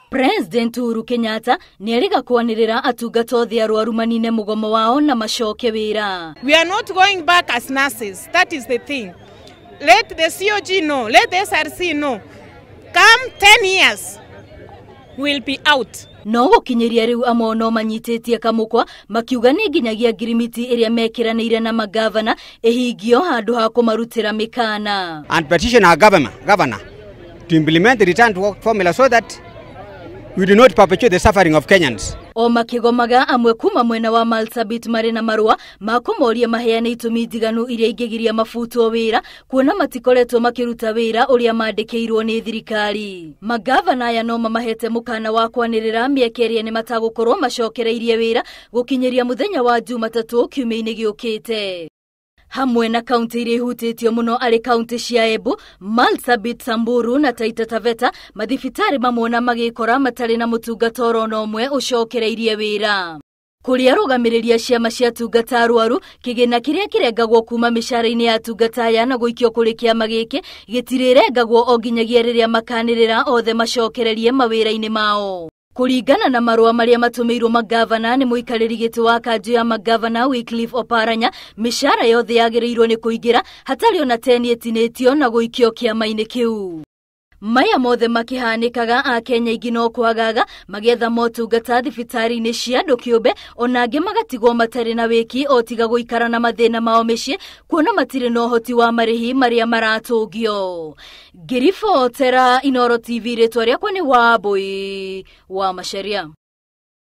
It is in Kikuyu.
President Uhuru Kenyatta nĩerĩga kwanĩrĩra atungata othe arwaru manine mũgomo wao na macoke wĩra. We are not going back as nurses. That is the thing. Let the COG know, let the SRC know. Come 10 years, we'll be out. No gũkinyĩria rĩu amwe no manyitĩtie kamũkwa makiuga nĩ nginyagia ngirimiti ĩrĩa mekĩranĩire na magavana ĩhingio handũ ha kũmarutĩra mĩkana. And petition our governor to implement the return to work formula so that we do not perpetuate the suffering of Kenyans. O makigomaga amwe kuma mwena wa Marsabit marĩ na marũa ma kũmoria maheane itũmi ndiganu iria ingĩgiria mabutwo wĩra kuona matikoretwo makĩruta wĩra ũrĩa mandĩkĩirwo nĩ thirikari. Magavana aya no mamahete mũkana wa kwanĩrĩra mĩeke ĩrĩa nĩ matagũkorwo macokereirie wĩra gũkinyĩria mũthenya wa Jumatatũ kiumia-inĩ gĩũkĩte. Hamwe na kaunti iria ihutĩtio mũno arĩ kaunti cia Embu, Marsabit, Samburu na Taita Taveta, mathibitarĩ mamwe magĩkora matarĩ na mũtungata oro na ũmwe ũcokereirie wĩra. Kũrĩ arũgamĩrĩri a ciama cia tungata arwaru, kĩgĩna kĩrĩa kĩrengagwo kuma mĩcara-inĩ ya tungata aya na gũikio kũrĩ kĩama gĩkĩ gĩtirĩrengagwo o nginyagia rĩrĩa makanĩrĩra othe macokererie mawĩra-inĩ mao. Kũringana na marũa marĩa matũmĩirwo magavana nĩ mũikarĩri gĩtĩ wa kanjũ ya magavana Wycliffe Oparanya, mĩcara yothe yagĩrĩirwo nĩ kũingĩra hatarĩ ona teni ĩtinĩtio na gũikio kĩama-inĩ kĩu. Maya mothe makĩhanĩkaga akenya aingĩ no kwagaga magĩetha motungata thibitarĩ-inĩ cia andũ kĩũmbe, ona angĩ magatigwo matarĩ na wĩki o tiga gũikara na mathĩna mao mĩciĩ kuona matirĩ na ũhoti wa marĩhi marĩa maratũngio. Ngĩribotera Inooro TV, rĩtwa rĩakwa nĩ Wambui wa Macharia.